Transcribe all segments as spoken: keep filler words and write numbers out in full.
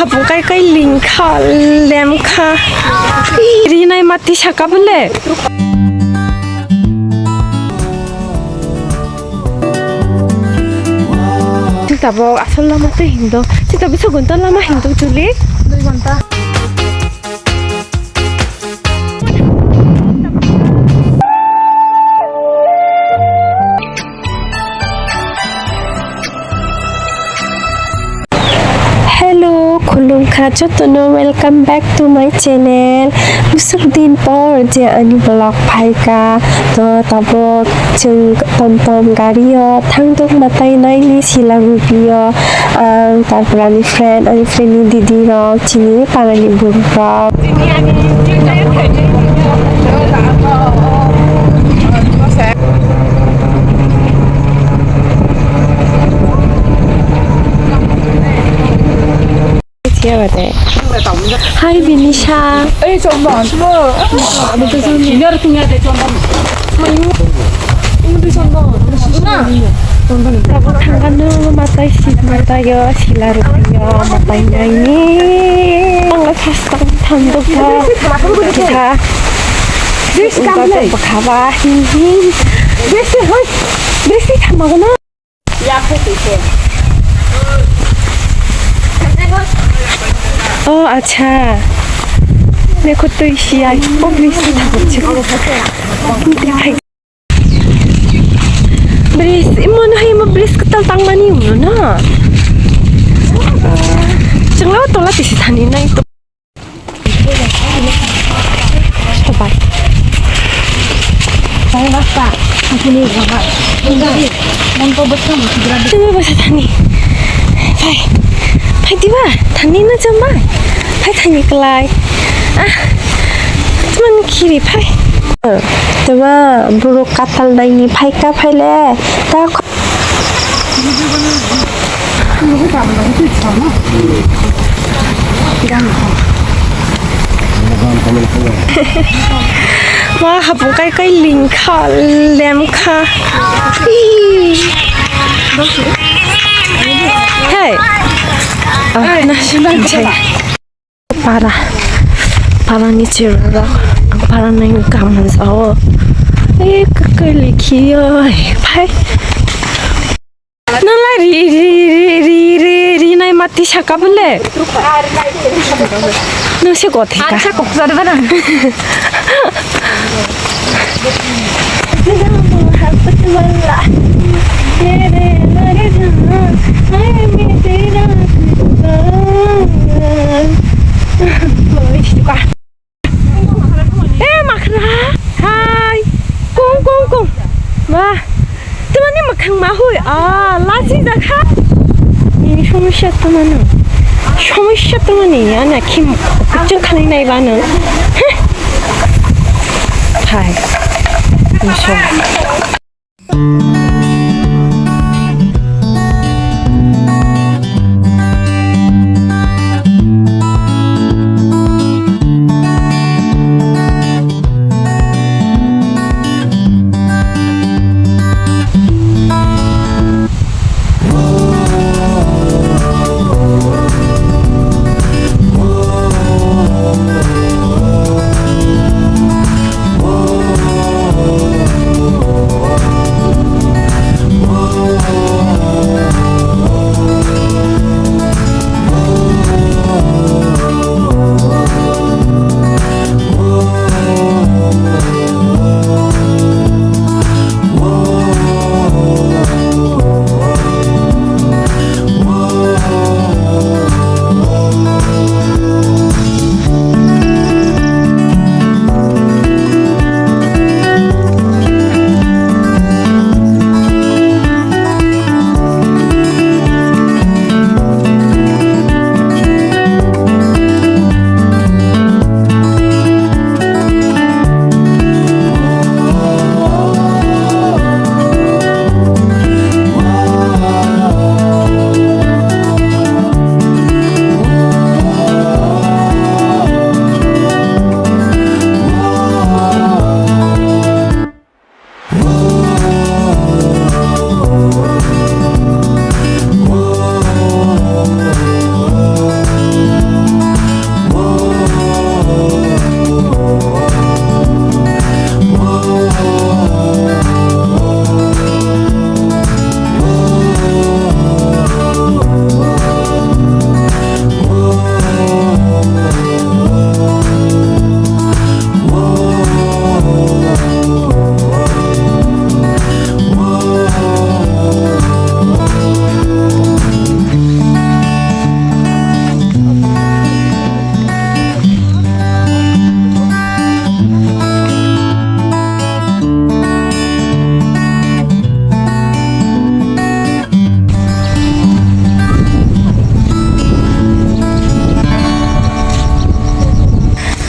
Habung kai kai lingkha, lemkha. Ih, rinai mati saka bole. Sita bo asal lama tei hindo. Sita bisa gonta lama hindo, Juli. Dui gonta. Hello, khulumkha jotono, welcome back to my channel. Busuk din por je ani vlog phaikha, to tabuk chwng tom tom gari o thangtok matai naini sila rupio. Ang, tarpor ani friend, ani friend ni didi rok, chini parani borok rok. Hai, Binisha. Ei, Chondon. Abo to Chondon. Iyar tingya de Chondon. Mayu. Imo to Chondon. Na. Abo thangkano matai si, matai yo, sila rupio, matai naini. Ang la first time thamdo pha. Kisa. Besi kam le. Besi, hoi. Besi thamagono. Oh, acha. Nekho twi siya. Oh, bris ta bukchik. Bris, imo no hai, imo bris kwtal tangmani uno na. Chwngla tola tisi thani nai to. Bai. Tini bwsa thani. Phai. Phai diba? Thani na chama? Phai thani klai. Ah. Tuman khiri phai. Teba borok katal naini phaika phaile. Ta Ma habung kai kai lingkha, lemkha. Ih. Hey. Ah, na sini cek. Para. Para ni cherok. Para ni kamu jao. Eh, kai likhi yo. Phai. Nang lai ri, ri, ri nai mati saka bole. Nang se kothai ka. Acha kok sar bana. Eh, makhra. Hai. Kung, kung, kung. Wah. Tamani makhang ma hui. Ah, lachi jakha. Ini somosya tamani. Somosya tamani. Ana kim kuchung khani nai bano. Heh. Hai. Insya.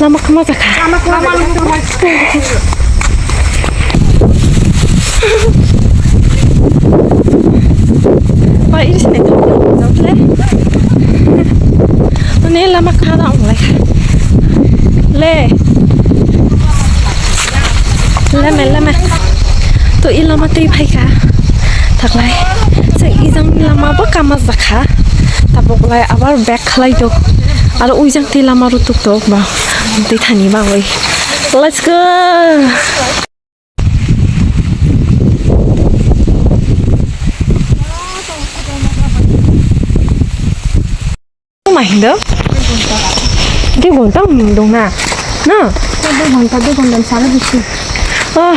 Lama kama jakha. Lama kama jakha. Ba, iri sini kama jakha le. Ani lama kama da onglai. Le. Lama, lama. To i lama tei phaikha. Thaklai. Chwng ijang lama bo kama jakha. Tabuk lai abar back khlai do. Aro uijang tei lama rutuk tok ba. Tei thani bagwi. Let's go. Ma hindo? Dui ghonta wng dong na? Na? Dui ghonta, dui ghonta ni salo bisi. Oh,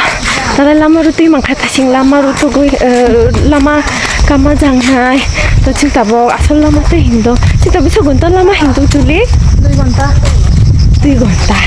tara lama rutui mangkha thasing lama rutugui, eh, lama kama jang hai. To chwng tabuk asol lama tei hindo. Chwng tabuk sa ghonta lama hindo tuli? Dui ghonta. Dui ghonta.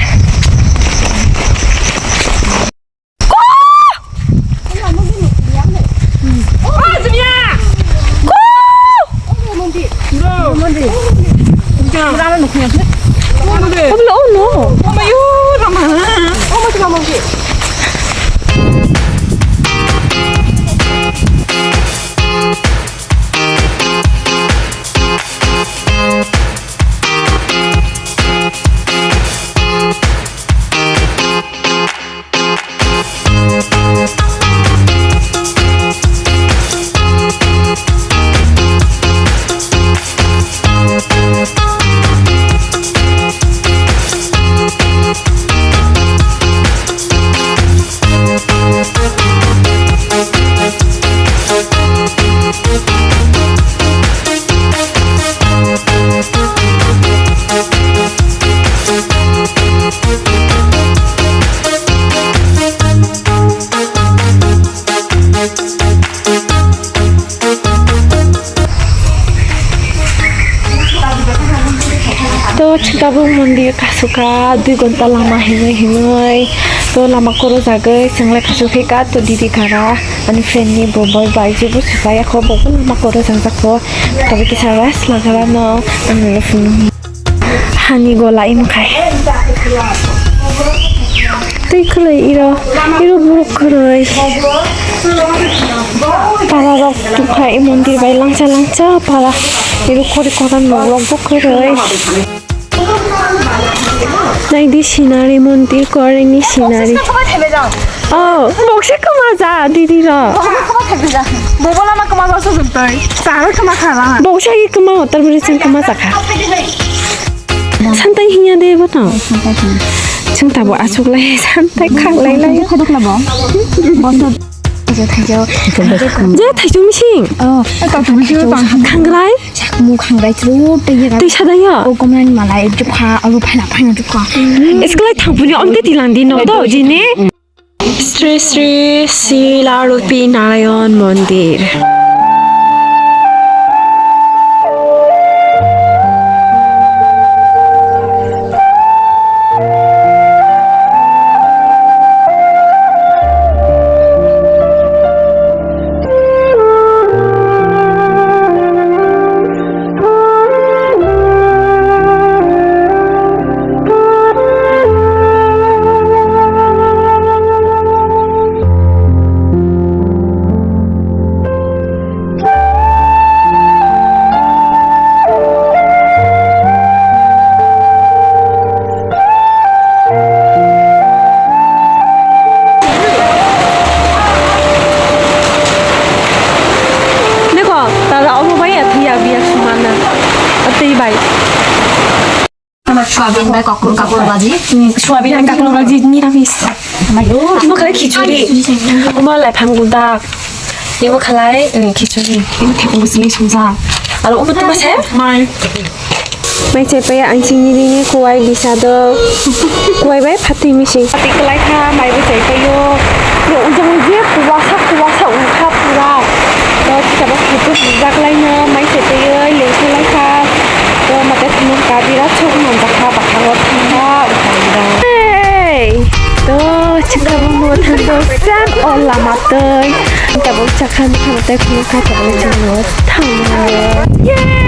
To chwng tabuk mondir kasukha, dui ghonta lama hinwi hinwi. To lama koro jagwi chwnglai kasuk khe ka to didi kara. Ani friend ni bo bai bai je bo sipai ako bo lama koro jajak bo. Tabi kisa rest lagarano ang nini phone. Hani gola imkhai. Tei khwlai iro, iro borok khwlai. Para rok tukha i mondir bai langcha langcha para. Iro khori khora nok rok bo khwlai. Nai di scenery mondir koreni scenery. Oh, boksa kwma ja didi ro. Bobo lama kwma ja sujukdoi. Saro kwma kha lama. Boksa ye kwma hotar bwrwi chwng kwma jakha. Santai hinya de bono. Chwng tabo aswk lai santai khak lai lai. Khaduk labo. Bosor. Je thaijo. Je thaijo mising. Oh, khangrai. Sakmu khangrai chru tei. Tei sadaya. O komrani malai jukha alu phana phana jukha. Eskalai thangpuni onte tilandi no do jini. Sri Sri Sila Rupi Narayan Mondir. Dekho, tara omo bai athiya biya sumana. Atwi bai. Soyabin bai kakur, kakur baji. Hmm, soyabin bai kakur baji niramis. Omo khlai khichuri. Omo lai phang gudak. Imo khlai, eh, khichuri. Imo thepung sini sumsa. Aro omo tuma se? Mai. Mai chepai ang sini rini kuwai bisa do. Kuwai bai phatwi mising. Phatwi kwlai kha, mai bo chepai o. Yo ujang ujia kuwasa kuwasa ungkha pura. To chikabo khutu bujak lai no, mai chepai o, lengkha lai kha. To mate thumung kabira chuk manjakha bakhango thangkha. Hey! To, chwng tabuk no thangdo, sam o lama twi. Tabuk chakhan thang tei phunukha tabuk chwng no thango. Yay!